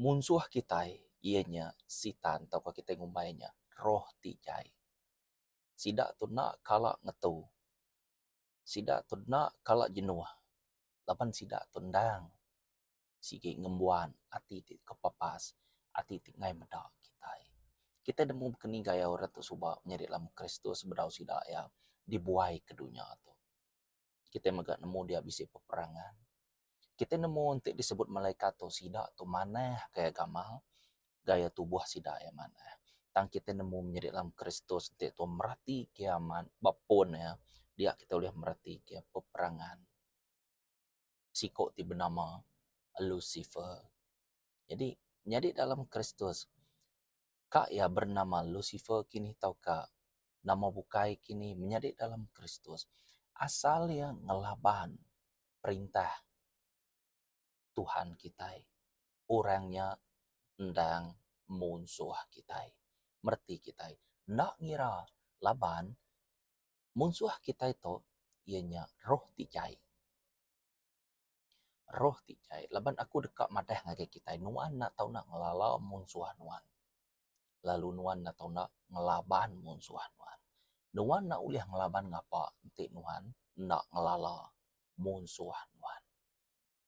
Munsuh kitai iya nya Sitan tauka kitai ngumbai nya roh ti jai. Sida tu enda kala ngetu. Sida tu enda kala jenuh laban sida tu endang sigi ngembuan ati ti kepapas, ati ti enggai meda kitai. Kitai nemu bekeni gaya orang tu suba nyadi dalam Kristus sebedau sida iya dibuai ke dunya tu. Kitai mega nemu dia bisi peperangan. Kitai nemu enti disebut malaikat tu sida tu manah gaya gamal, gaya tubuh sida iya manah. Tang kitai nemu menyadi dalam Kristus enti tu merati ke amat ba pun iya dia kitai ulih merati ke peperangan siko ti benama Lucifer. Jadi nyadi dalam Kristus ka iya bernama Lucifer kini tauka nama bukai kini menyadi dalam Kristus asal iya ngelaban perintah Tuhan kitai orang nya endang munsuh kitai mereti kitai enda ngira laban munsuh kitai tu iya nya roh ti jai. Roh ti jai laban aku deka madah ngagai kitai nuan enda tau enda ngelala munsuh nuan lalu nuan enda tau enda ngelaban munsuh nuan. Nuan enda ulih ngelaban ngapa enti nuan enda ngelala munsuh nuan.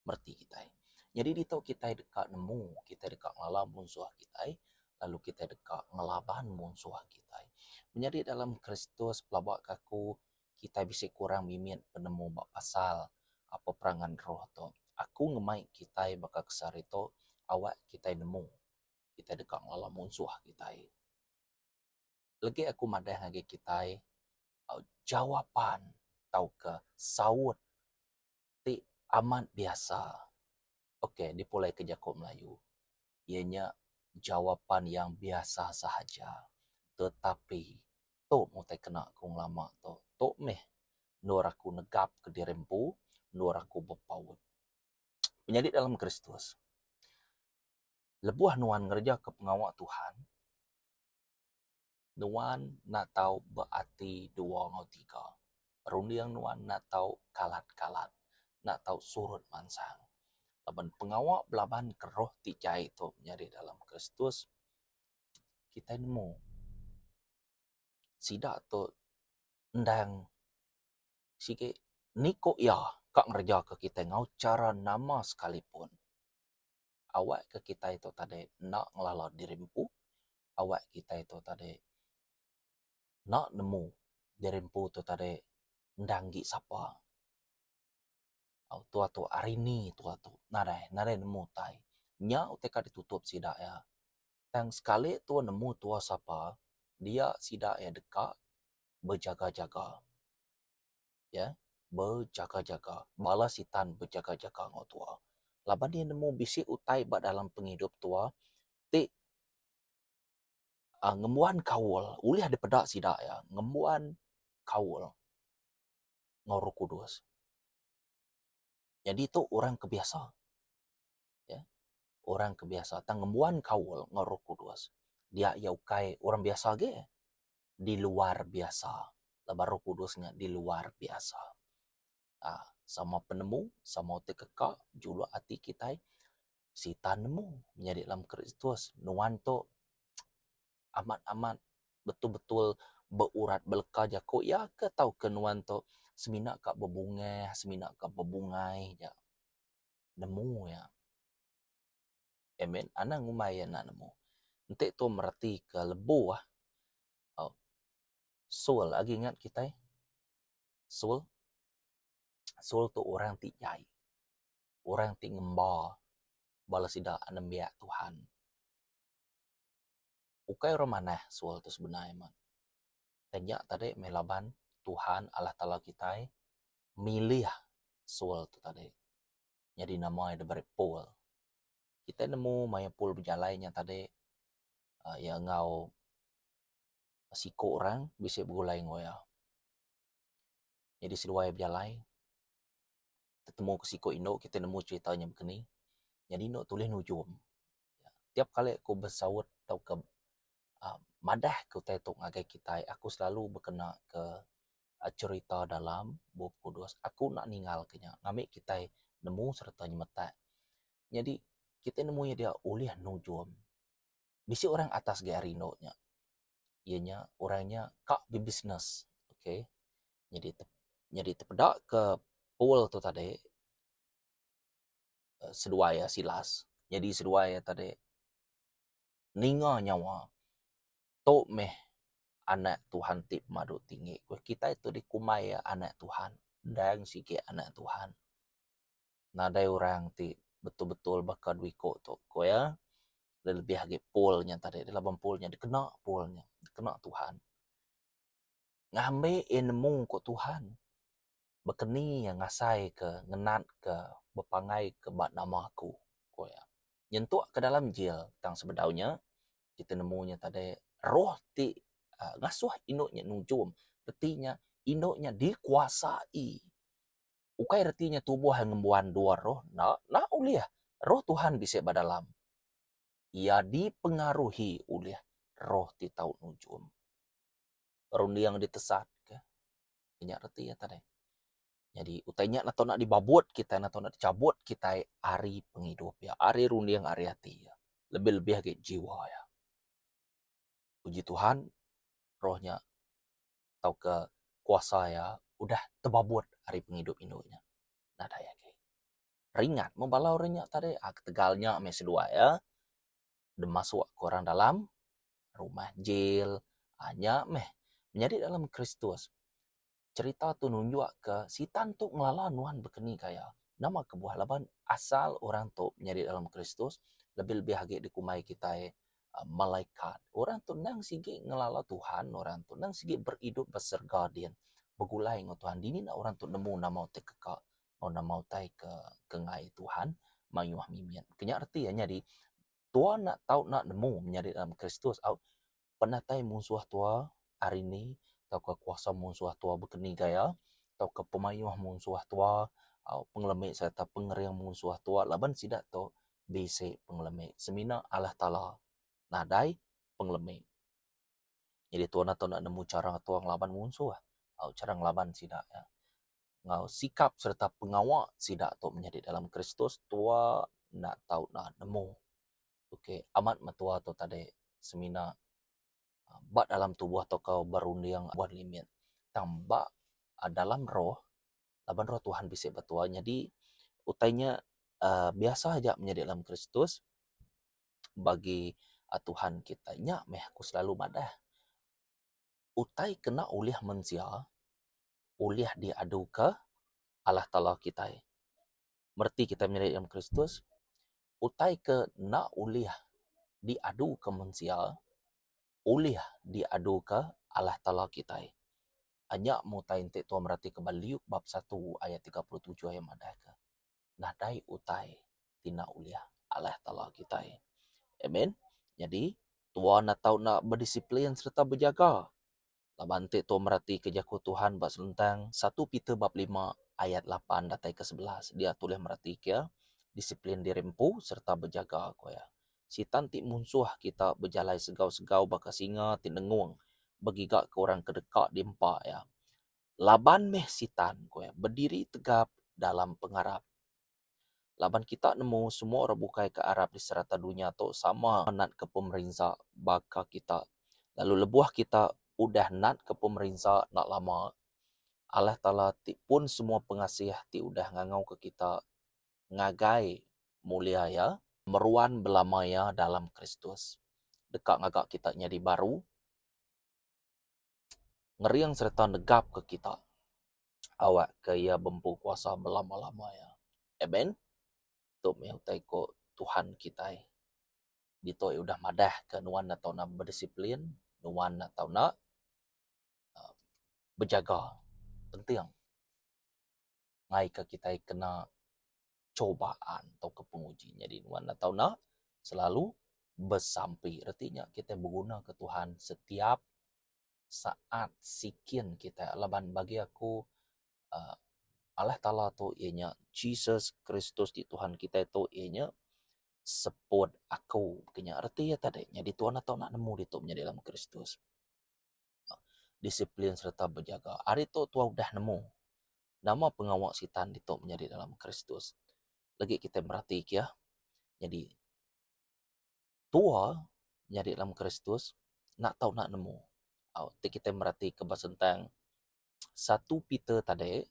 Mereti kitai. Nyadi ditu kitai deka nemu kitai deka ngelala munsuh kitai lalu kitai deka ngelaban munsuh kitai. Menyadi dalam Kristus pelaba ka aku kitai bisi kurang mimit penemu ba pasal peperangan roh tu. Aku ngemai kitai baka ke sehari tu awak kitai nemu kitai deka ngelala munsuh kitai. Legi aku madah ngagai kitai jawapan tauka saut ti amat biasa ok dipulai ke jaku Melayu iya nya jawapan yang biasa sahaja tetapi tu meh utai kena ku ngelama tu. Tu meh endur aku negap ke diri empu endur aku bepaut. Menyadi dalam Kristus lebuh nuan ngereja ke pengawa Tuhan Nuan enda tau beati dua enggau tiga. Runding nuan enda tau kalat-kalat, enda tau surut mansang. Laban pengawa belaban ke roh ti jai tu nyadi dalam Kristus, kitai nemu sida tu endang sigi niko iya ka ngereja ke kitai enggau chara nama sekalipun. Awak ke kitai tu tadi enda ngelala diri empu, awak kitai tu tadi enda nemu diri empu tu tadi endang agi sapa. Au tua tu ari ni tua tu nadai nadai nemu utai. Nya utai ka ditutup sida iya. Tang sekali tua nemu tua sapa dia sida iya deka bejaga-jaga. Ya bejaga-jaga bala sitan bejaga-jaga enggau tua laban iya nemu bisi utai ba dalam pengidup tua ti uhh ngembuan kaul ulih dipeda sida iya ngembuan kaul enggau roh kudus. Nyadi tu orang ke biasa ya orang ke biasa tang ngembuan kaul enggau roh kudus dia iya ukai orang biasa agi di luar biasa laban roh kudus nya di luar biasa um sama penemu sama utai keka juluk ati kitai sitan nemu nyadi dalam Kristus nuan tu amat amat betul betul beurat beleka jaku iya ke tauka nuan tu semina ka bebungah semina ka bebungai ja. Nemu iya. Amen. Anang ngumbai iya enda nemu. Enti tu meretika lebuh au Saul agi ingat kitai Saul Saul tu orang ti jai. Orang ti ngemba bala sida anembiak Tuhan. Ukai orang manah Saul tu sebenar iya meh. Tang nya tadi meh laban Tuhan Allah Taala kitai milih Saul tu tadi nyadi nama iya diberi Paul. Kitai nemu maya Paul bejalai nya tadi uhh iya enggau siku orang bisi begulai enggau iya. Nyadi seduai bejalai tetemu ke siku indu kitai nemu cherita nya baka ni. Nyadi indu tulih nujum. Tiap kali aku besaut tauka uhh madah ke utai tu ngagai kitai aku selalu bekena ke cherita dalam bup kudus. Aku enda ninggal ke nya ngambi kitai nemu sereta nyemetak. Nyadi. Kitai nemu iya dia ulih nujum. Bisi orang atas agi ari indu nya. Iya nya orang nya ka bebisnes. Okay. Nyadi nyadi tepeda ke Paul tu tadi seduai iya Silas. Nyadi seduai iya tadi ninga nyawa tu meh anak Tuhan ti pemadu tinggi. Kitai tu dikumbai iya anak Tuhan. Endang sigi anak Tuhan. Nadai orang ti betul-betul baka dua iko tu ku iya. Lebih agi Paul nya tadi laban Paul nya dikena Paul nya dikena Tuhan. Ngambi iya nemu ku Tuhan baka ni iya ngasai ke ngenat ke bepangai ke ba nama aku ku iya. Nyentuk ke dalam jil tang sebedau nya kita nemu nya tadi roh ti uhh ngasuh indu nya nujum reti nya indu nya dikuasai. Ukai reti nya tubuh iya ngembuan dua roh enda, enda ulih. Roh Tuhan bisi ba dalam. Iya dipengaruhi ulih roh ti tau nujum. Runding ditesatka. Nya reti iya tadi. Nyadi utai nya enda tau nak dibabut kitai, enda tau nak dichabut kitai ari pengidup iya, ari runding, ari ati iya. Lebih-lebih agi jiwa iya. Puji Tuhan, roh nya tauka kuasa iya udah tebabut ari pengidup indu nya. Nadai agi. Ringat meh bala orang nya tadi. Aa ketegal nya meh seduai iya deh masuk ke orang dalam rumah jail. Aa nya meh menyadi dalam Kristus. Cherita tu nunjukka Sitan tu ngelala nuan bekeni gaya. Nama kebuah laban asal orang tu menyadi dalam Kristus lebih-lebih agi dikumbai kitai malaikat. Orang tu endang sigi ngelala Tuhan, orang tu endang sigi beridup ba serega din begulai enggau Tuhan. Dini enda orang tu nemu nama utai ke ka enggau nama utai ke ke enggai Tuhan mayuh mimit. Ke nya reti iya nyadi tua enda tau enda nemu menyadi dalam Kristus au penatai munsuh tua ari ni tauka kuasa munsuh tua bekeni gaya tauka pemayuh munsuh tua au pengelemi sereta pengering munsuh tua laban sida tu bisi pengelemi semina Allah Taala nadai pengelemi. Nyadi tua enda tau nemu chara tua ngelaban munsuh au chara ngelaban sida iya enggau sikap sereta pengawa sida tu menyadi dalam Kristus tua enda tau nemu. Ok amat metua tu tadi semina ba dalam tubuh tauka berunding buah limit tang ba dalam roh laban roh Tuhan bisi ba tua nyadi utai nya uhh biasa aja menyadi dalam Kristus bagi Tuhan kitai nya meh aku selalu madah utai kena ulih mensia ulih diaduka Allah Taala kitai. Mereti kitai menyadi dalam Kristus utai ke enda ulih diaduka mensia ulih diaduka Allah Taala kitai. Nya meh utai enti tuan meratika ba Luke bab satu ayat 37 iya madahka nadai utai ti enda ulih Allah Taala kitai. Amen. Nyadi tuan enda tau enda bedisiplin sereta bejaga. Laban enti tu meratika jaku Tuhan ba senentang satu Peter bab lima ayat lapan datai ke 11 dia tulih meratika disiplin diri empu sereta bejaga ku iya. Sitan ti munsuh kita bejalai segau-segau baka singa ti nengung begiga ke orang ke deka diempa iya. Laban meh Sitan ku iya bediri tegap dalam pengarap. Laban kita nemu semua orang bukai ke arap di serata dunya tu sama natka pemerinsa baka kita. Lalu lebuh kita udah natka pemerinsa enda lama, Allah Taala ti pun semua pengasih ti udah ngangauka kita ngagai mulia Iya, meruan belama iya dalam Kristus, deka ngaga kita nyadi baru. Ngering sereta negapka kita awakka iya bempu kuasa belama-lama iya. Amen. Tu meh utai ku Tuhan kitai. Ditu iya udah madahka nuan enda tau enda bedisiplin, nuan enda tau enda uhh bejaga. Penting ngaika kitai kena cobaan tauka penguji. Nyadi nuan enda tau enda selalu besampi. Reti nya kitai begunaka Tuhan setiap saat sikin kitai laban bagi aku uhh Allah Taala tu iya nya Jesus Kristus ti Tuhan kitai tu iya nya seput aku. Nya reti iya tadi nyadi tuan enda tau enda nemu ditu menyadi dalam Kristus. Disiplin sereta bejaga. Ari tu tuan udah nemu nama pengawa sitan ditu menyadi dalam Kristus. Legi kitai mereti ke iya. Nyadi tua nyadi dalam Kristus enda tau enda nemu. Au ti kitai meratika ba sentang satu Peter tadi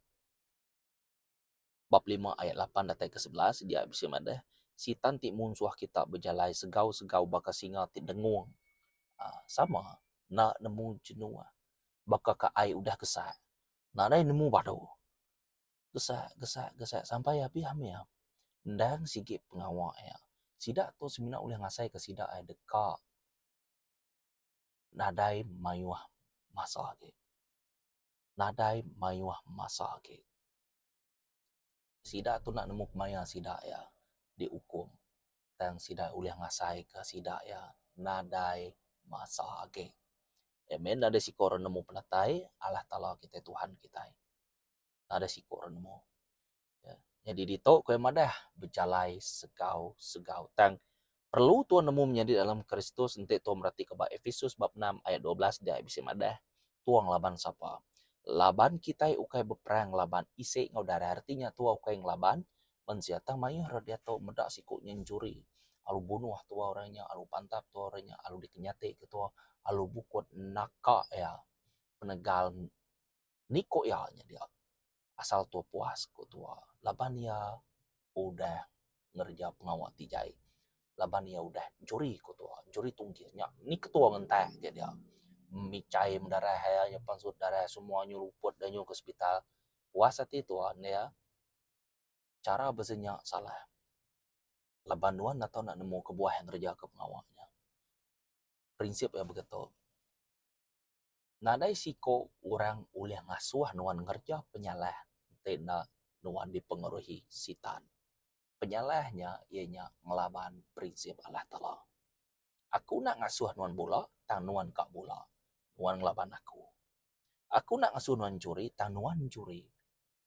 bab lima ayat lapan datai ke 11 dia bisi madah sitan ti munsuh kita bejalai segau-segau baka singa ti dengung. Aaa sama enda nemu jenuh baka ka ai udah kesak nadai nemu badu. Gesak gesak gesak sampai abih amih. Endang sigi pengawa iya. Sida tu semina ulih ngasaika sida iya deka nadai mayuh masa agi. Nadai mayuh masa agi. Sida tu enda nemu kemaya sida iya diukum tang sida ulih ngasaika sida iya nadai masa agi. Amen nadai siku orang nemu penatai Allah Taala kitai Tuhan kitai. Nadai siku orang nemu. Ya. Nyadi ditu ku iya madah bejalai segau-segau. Tang perlu tuan nemu menyadi dalam Kristus enti tuan meratika ba Efesus bab 6 ayat 12 dia bisi madah tuang laban sapa. Laban kitai ukai beperang laban isi enggau darah reti nya tua ukai ngelaban mensia tang mayuh ra diatu meda siku nya enchuri alu bunuh tua orang nya alu pantap tua orang nya alu dikenyati ke tua alu bukut naka iya penegal Ni ku iya nya dia. Asal tua puas ku tua laban iya udah ngereja pengawa ti jai. Laban iya udah enchuri ku tua, enchuri tungkil nya. Ni ketua ngentak ke dia. Michai darah iya nya pansut darah semua nyu luput da nyu ke sepital. Puas ati tua enda iya. Chara bese nya salah. Laban nuan enda tau nak nemu kebuah iya ngereja ke pengawa nya. Prinsip iya begitu. Nadai siko orang ulih ngasuh nuan ngereja penyalah enti enda nuan dipengaruhi Sitan. Penyalah nya iya nya ngelaban prinsip Allah Taala. Aku enda ngasuh nuan bula tang nuan ka bula. Nuan ngelaban aku. Aku enda ngasuh nuan enchuri tang nuan enchuri.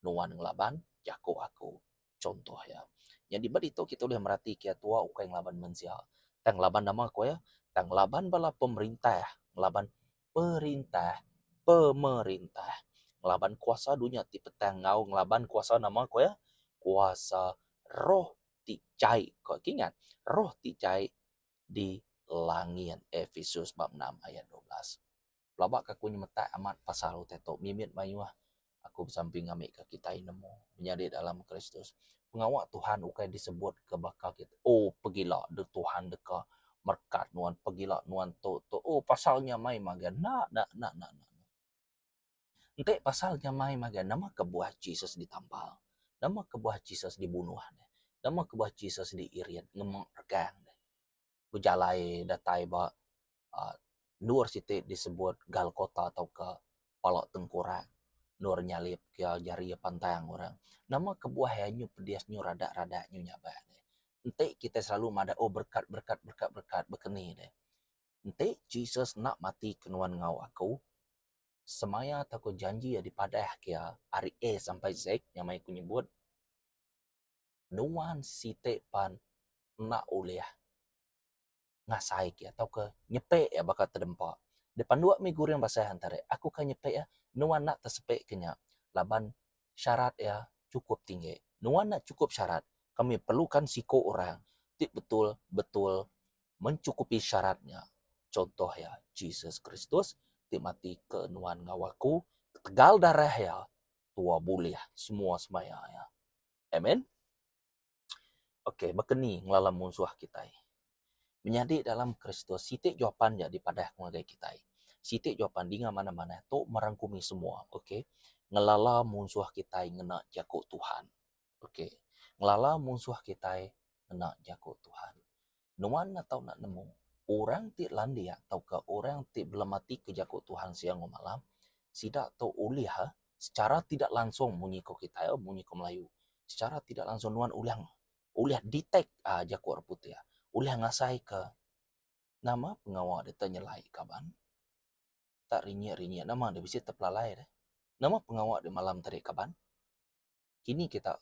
Nuan ngelaban jaku aku. Chuntoh iya. Nyadi ba ditu kita ulih meratika tua ukai ngelaban mensia tang ngelaban nama ku iya tang ngelaban bala pemerintah ngelaban perintah pemerintah ngelaban kuasa dunya ti petang enggau ngelaban kuasa nama ku iya kuasa roh ti jai. Ko kingat roh ti jai di langit Efesus bab enam ayat 12. Pelaba ka aku nyemetak amat pasal utai tu mimit mayuh aku besampi ngambi ka kitai nemu menyadi dalam Kristus. Pengawa Tuhan ukai disebut ke baka kita oh pegila de Tuhan deka merekat nuan pegila nuan tu tu oh pasal nya mai magang enda enda enda enda. Enti pasal nya mai magang nama kebuah Jesus ditampal nama kebuah Jesus dibunuh deh nama kebuah Jesus diirit ngema regang deh. Bejalai datai ba uhh endur siti disebut Galgotha tauka Pala Tengkurak endur nyalip ke jari pantang orang. Nama kebuah iya nyu pedis nyu radak radak nyu nyabak deh. Enti kitai selalu madah oh berkat berkat berkat berkat baka ni deh. Enti Jesus enda mati ke nuan enggau aku semaya tauka janji iya dipadah ke iya ari A sampai Z nyamai ku nyebut. Nuan siti pan enda ulih ngasai ke tauka nyepe iya baka tedempa. Dipanduk mih guring basah entara aku ka nyepe iya nuan enda tesepe ke nya laban syarat iya chukup tinggi. Nuan enda chukup syarat kami perlukan siku orang ti betul betul mencukupi syarat nya. Contoh iya Jesus Kristus ti mati ke nuan enggau aku ketegal darah iya tua bulih semua semaya iya. Amen. Okey, baka ni ngelala munsuh kitai? Menyadi dalam Kristus, siti jawapan ja dipadah ku ngagai kitai. Siti jawapan dinga manah-manah tu merangkumi semua. Okey. Ngelala munsuh kitai ngena jaku Tuhan. Okey. Ngelala munsuh kitai ngena jaku Tuhan. Nuan enda tau enda nemu, orang ti landik tauka orang ti belematika jaku Tuhan siang enggau malam, sida tu ulih secara tidak langsung munyi ko kitai munyi ko Melayu secara tidak langsung nuan ulih ulih detect aaa jaku orang putih ulih ngasaika nama pengawa deka nyelai kaban. Tak rinyik-rinyik nama deh bisi tepelalai deh. Nama pengawa deh malam tadi kaban. Kini kita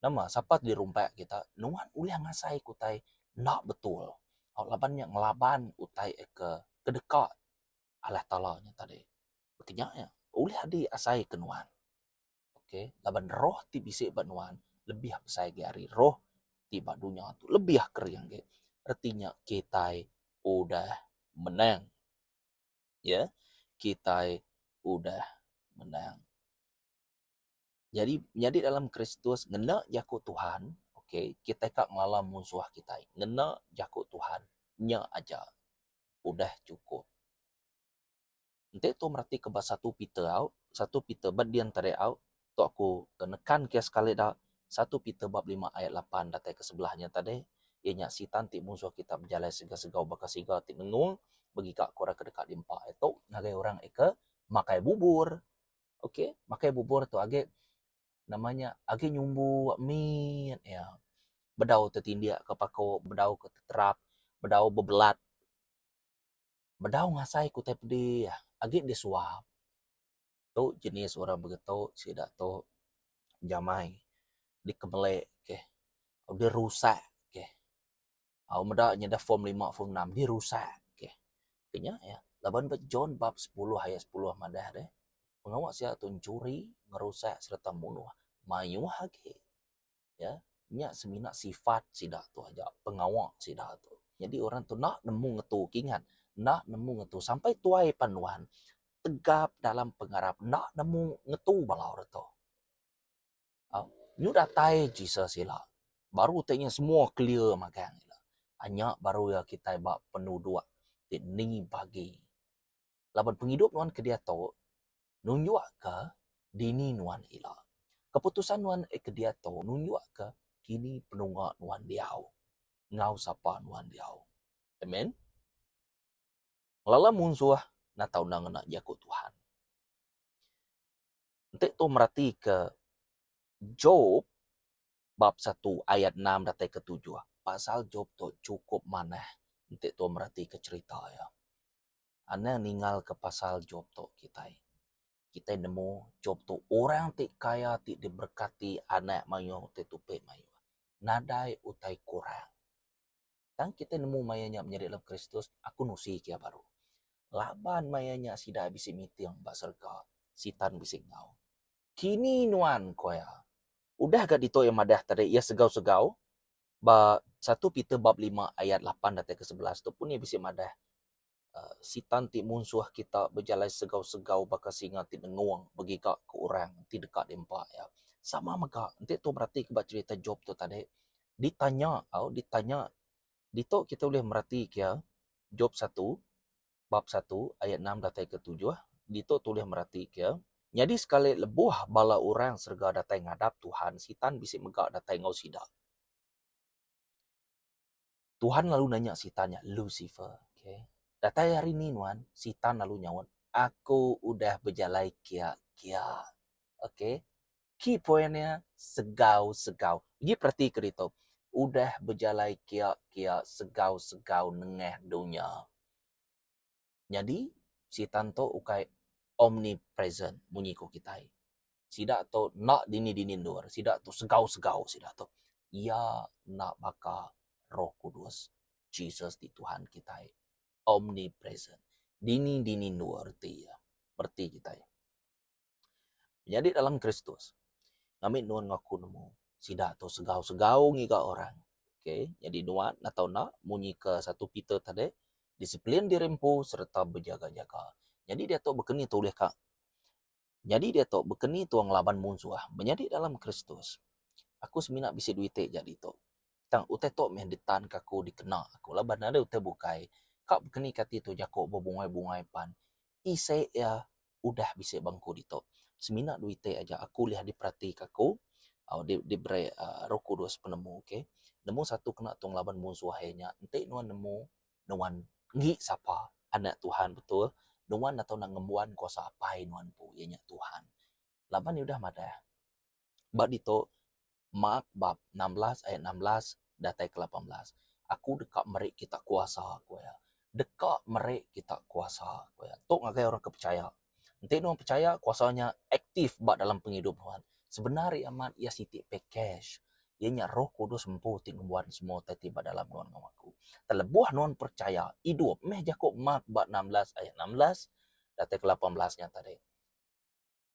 nama sapa dirumpak kita nuan ulih ngasai ke utai enda betul laban nya ngelaban utai ke kedeka Allah Taala nya tadi. Baka nya iya ulih adi asai ke nuan. Okay laban roh ti bisi ba nuan lebih besai agi ari roh. ti ba dunya tu lebih kering agi. Reti nya kitai udah menang. Ya, kitai udah menang. Nyadi menyadi dalam Kristus ngena jaku Tuhan, okay, kitai ka ngelala munsuh kitai ngena jaku Tuhan nya aja udah chukup. Enti tu mereti ke ba satu Peter au, satu Peter ba din tadi au, tu aku nekan ke sekali da satu Peter bab lima ayat lapan datai ke sebelah nya tadi iya nya sitan ti munsuh kita bejalai segau-segau baka siga ti nengung begiga ke orang ke deka diempa iya tu ngagai orang ke makai bubur. Ok makai bubur tu agi nama nya agi nyumbu mit iya bedau tetindik ke pako bedau ke teterap bedau bebelat. Bedau ngasai ke utai pedih agi disuap. Tu jenis orang begitu sida tu jamai dikemele ke dirusak ke. Au meda nya da form lima form enam dirusak ke. Nya iya laban ba John bab sepuluh ayat sepuluh madah deh pengawa sida tu enchuri, ngerusak sereta munuh mayuh agi. Ya, nya semina sifat sida tu aja, pengawa sida tu. Nyadi orang tu enda nemu ngetu, kingat enda nemu ngetu sampai tuai pan nuan tegap dalam pengarap enda nemu ngetu bala orang tu. Au, nyu datai Jesus ila baru ti nya semua clear magang ila. Nya baru iya kitai ba penuduk ti ni bagi. Laban pengidup nuan ke diatu nunjukka dini nuan ila. Keputusan nuan ke diatu nunjukka kini penunga nuan diau enggau sapa nuan diau. Amen. Ngelala munsuh natau enda ngena jaku Tuhan. Enti tu meratika Job bab satu ayat enam datai ke tujuh. Pasal Job tu chukup manah enti tu meratika cherita iya. Anang ninggalka pasal Job tu kitai. Kitai nemu Job tu orang ti kaya ti diberkati anak mayuh ti tupi mayuh. Nadai utai kurang. Tang kitai nemu maya nya menyadi dalam Kristus, aku nusi ke iya baru. Laban maya nya sida bisi meeting ba serega, Sitan bisi enggau. Kini nuan, ku iya. Udah ga ditu iya madah tadi iya segau-segau Ba satu Peter bab lima ayat lapan datai ke 11 tu pun iya bisi madah uh, sitan ti munsuh kita bejalai segau-segau baka singa ti nengung begiga ke orang ti deka diempa iya. Sama mega enti tu berati ke ba cerita Job tu tadi ditanya au ditanya ditu kita ulih merati ke iya Job satu bab satu ayat enam datai ke tujuh ditu tulih merati ke nyadi sekali lebuh bala orang serega datai ngadap Tuhan sitan bisi mega datai enggau sida. Tuhan lalu nanya sitan nya Lucifer okay datai hari ni nuan sitan lalu nyaut aku udah bejalai kia kia okay key point iya segau segau uji pereti ke ditu udah bejalai kia kia segau segau nengah dunya. Nyadi, Sitan tu ukai omnipresent munyi ku kitai. Sida tu enda dini-dini endur, sida tu segau-segau sida tu. Iya enda baka Roh Kudus, Jesus ti Tuhan kitai, omnipresent, dini-dini endur reti iya, mereti kitai. Menyadi dalam Kristus, ngambi nuan enggau aku nemu sida tu segau-segau ngiga orang. Okay, nyadi nuan atau enda munyi ke satu Peter tadi, disiplin diri empu sereta bejaga-jaga. Nyadi diatu bekeni tu ulih ka Nyadi diatu bekeni tu ngelaban munsuh menyadi dalam Kristus. Aku semina bisi duit ti jadi tu. Tang utai tu meh ditanka aku dikena aku laban nadai utai bukai ka bekeni ke ati tu jaku bebungai-bungai pan isi iya udah bisi bangku ditu. Semina duit ti aja aku ulih diperatika aku au diberi uhh roh kudus penemu okay. Nemu satu kena tu ngelaban munsuh iya nya enti nuan nemu nuan enggi sapa anak Tuhan betul nuan atau nak ngembuan kuasa apai nuan empu iya nya Tuhan. Laban iya udah madah ba ditu Mark bab 16 ayat 16 datai ke 18. Aku deka meri kita kuasa ku iya. Deka meri kita kuasa ku iya. Tu ngagai orang ke pechaya. Enti nuan pechaya kuasa nya aktif ba dalam pengidup nuan. Sebenar iya amat iya siti package. Iya nya Roh Kudus empu ti ngembuan semua utai ti ba dalam nuan enggau aku. Tang lebuh nuan perchaya idup meh jaku Mark ba 16 ayat 16 datai ke 18 nya tadi.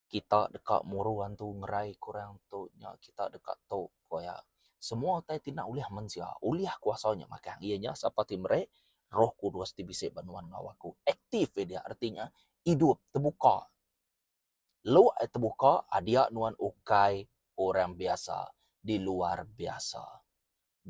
Kita deka muru antu ngerai ke orang tu nya kita deka tu, ku iya. Semua utai ti enda ulih mensia, ulih kuasa nya magang. Iya nya sapa ti meri Roh Kudus ti bisi ba nuan enggau aku. Aktif iya dia reti nya idup tebuka. Luk ai tebuka dia nuan ukai orang biasa di luar biasa.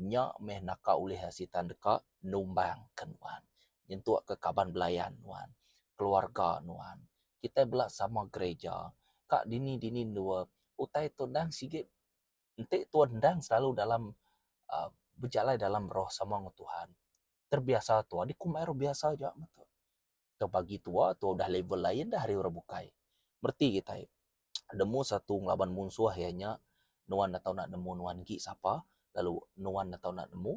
Nya meh naka ulih sitan deka numbang ke nuan nyentuk ke kaban belayan nuan, keluarga nuan. Kitai bela sama gereja ka dini dini endur utai tu endang sigi Enti tuan endang selalu dalam uhh bejalai dalam roh sama enggau Tuhan terbiasa tua dikumbai roh biasa aja meh tu. Tau bagi tua, tua udah level lain dah ari orang bukai. Mereti kitai nemu satu ngelaban munsuh iya nya nuan enda tau nemu nuan agi sapa lalu nuan enda tau nemu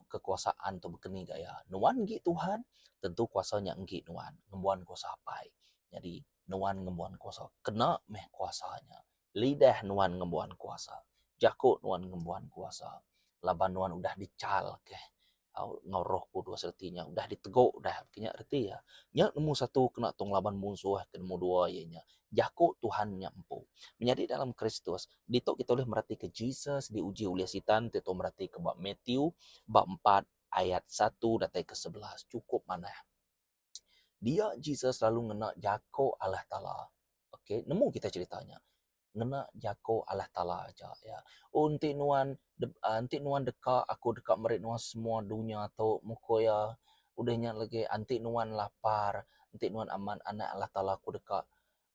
kekuasaan tu baka ni gaya. Nuan enggi Tuhan tentu kuasa nya enggi nuan ngembuan kuasa apai. Nyadi nuan ngembuan kuasa kena meh kuasa nya. Lidah nuan ngembuan kuasa, jaku nuan ngembuan kuasa laban nuan udah dichal keh enggau roh kudus reti nya udah ditegu udah nya reti iya. Nya nemu satu kena tong laban munsuh ke nemu dua iya nya jaku Tuhan nya empu. Menyadi dalam Kristus ditu kita ulih meratika Jesus diuji ulih sitan ti tau meratika ba Matthew ba empat ayat satu datai ke 11 chukup manah. Dia Jesus lalu ngena jaku Allah Taala. Okey nemu kita cherita nya. Ngena jaku Allah Taala aja iya. Oh enti nuan enti nuan deka aku deka meri nuan semua dunya tu mung ku iya. Udah nya lagi enti nuan lapar enti nuan amat anak Allah Taala aku deka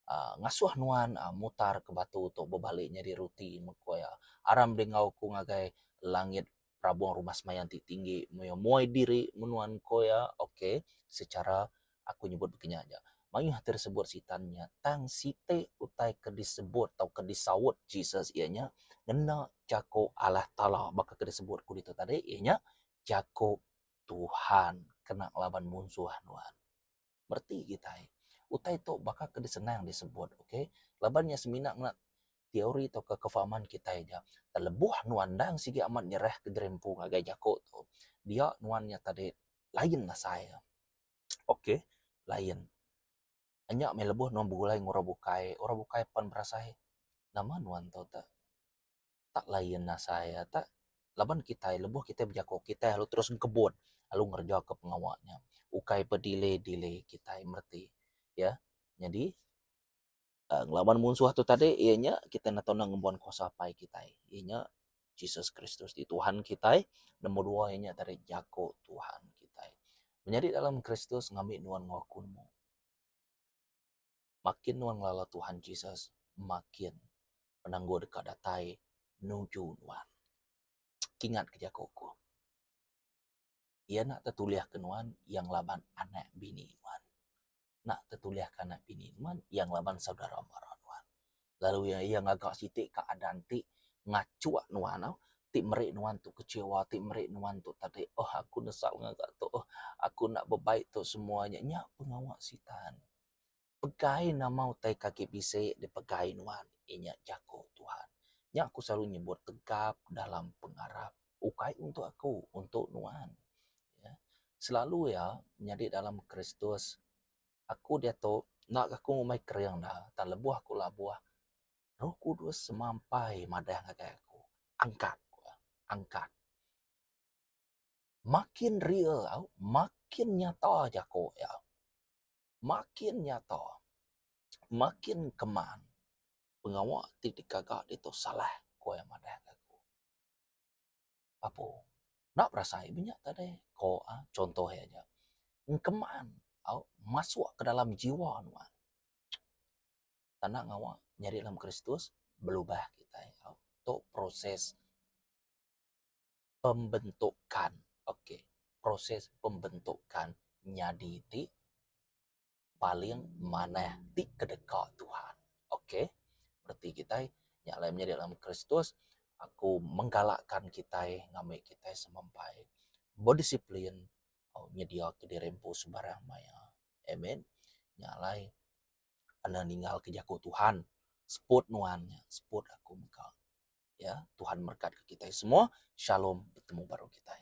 uhh ngasuh nuan uhh mutar ke batu tu bebali nyadi ruti mung ku iya. Aram dingau ku ngagai langit perabung rumah semaya ti tinggi maya muai diri menuan ko iya ok secara aku nyebut baka nya aja. Mayuh ti disebut sitan nya tang siti utai ke disebut tauka disaut Jesus iya nya ngena jaku Allah Taala baka ke disebut ku ditu tadi iya nya jaku Tuhan kena ngelaban munsuh nuan. Mereti kitai. Utai tu baka ke disenang disebut ok. Laban nya semina ngena teori tauka kefahaman kitai aja. Tang lebuh nuan endang sigi amat nyerah ke diri empu ngagai jaku tu, dia nuan nya tadi lain asai. Ok lain. Nya meh lebuh nuan begulai enggau orang bukai, orang bukai pan berasai nama nuan tu te. Tak lain asai iya tak laban kitai lebuh kitai bejaku kitai lalu terus engkebut lalu ngereja ke pengawa nya ukai bedilay dilay kitai mereti ya. Nyadi uhh ngelaban munsuh tu tadi iya nya kitai enda tau ngembuan kuasa apai kitai iya nya Jesus Kristus ti Tuhan kitai nombor dua iya nya tadi jaku Tuhan kitai. Menyadi dalam Kristus ngambi nuan enggau aku nemu. Makin nuan ngelala Tuhan Jesus, makin penanggul deka datai nuju nuan. Kingatka jaku aku. Iya enda tetulihka nuan iya ngelaban anak bini nuan. Enda tetulihka anak bini nuan iya ngelaban saudara mara nuan. Lalu iya iya ngaga siti keadaan ti ngachuk nuan tau ti meri nuan tu kecewa ti meri nuan tu tadi oh aku nesal ngaga tu oh aku enda bebaik tu semua nya. Nya pengawa sitan. Pegai nama utai ke agi bisi dipegai nuan iya nya jaku Tuhan. Nya aku selalu nyebut tegap dalam pengarap. Ukai untuk aku, untuk nuan. Ya. Selalu iya nyadi dalam Kristus aku diatu enda aku ngumbai kering da tang lebuh aku labuh Roh Kudus semampai madah ngagai aku angkat angkat. Makin real au makin nyata jaku iya. Makin nyata makin keman pengawa ti digaga ditu salah ku iya madah ka aku. Apo enda berasai meh nya tadi ko uhh contoh iya aja. Engkeman au masuk ke dalam jiwa nuan. Tanda ngawa nyadi dalam Kristus belubah kitai au tu proses. Pembentukan ok proses pembentukan nyadi ti paling manah ti kedeka Tuhan ok reti kitai nya alai menyadi dalam Kristus aku menggalakkan kitai ngambi kitai semampai bedisiplin nyediaka diri empu sebarang maya amen nya alai anang ninggalka jaku Tuhan seput nuan nya seput aku mega. Ya, Tuhan merekatka kitai semua. Shalom, betemu baru kitai.